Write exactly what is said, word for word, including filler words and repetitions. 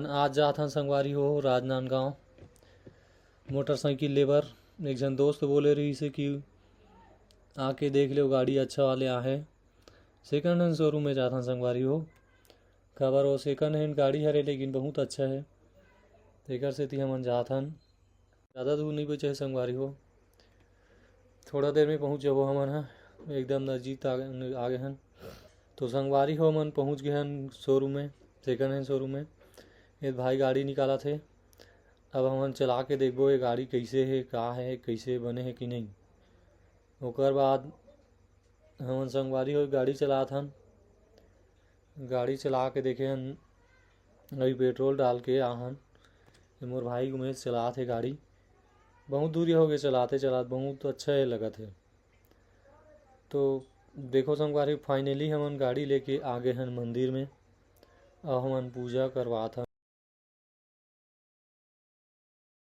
आज जात हन संगवारी हो राजनांदगांव मोटरसाइकिल ले बर। एक झन दोस्त बोले रहिस हे कि आके देख लेव, गाड़ी अच्छा वाले आहे। सेकंड हैंड शोरूम में जात हन संगवारी हो, काबर वो सेकंड हैंड गाड़ी हरे लेकिन बहुत अच्छा है, तेकर सेती हमन जात हन। ज़्यादा दूर नहीं बचे है संगवारी हो, थोड़ा देर में पहुँच जाबो हमन ह, एकदम नज़दीक आ, आ गए हन। तो संगवारी हो, हमन पहुँच गए हन शोरूम में, सेकंड हैंड शोरूम में। ये भाई गाड़ी निकालत हे, अब हमन चला के देखबो ये गाड़ी कैसे है, का है, कैसे बने है कि नहीं। ओकर बाद हमन संगवारी हो गाड़ी चलात हन, गाड़ी चला के देखे हन, अभी पेट्रोल डाल के आ हन। ये मोर भाई उमेश चलात हे गाड़ी, बहुत दूरी हो गए चलाते चलात, बहुत अच्छा ये लगत है। तो देखो संगवारी, फाइनली हमन गाड़ी लेके आ गए हन मंदिर में, अब हमन पूजा करवात हन।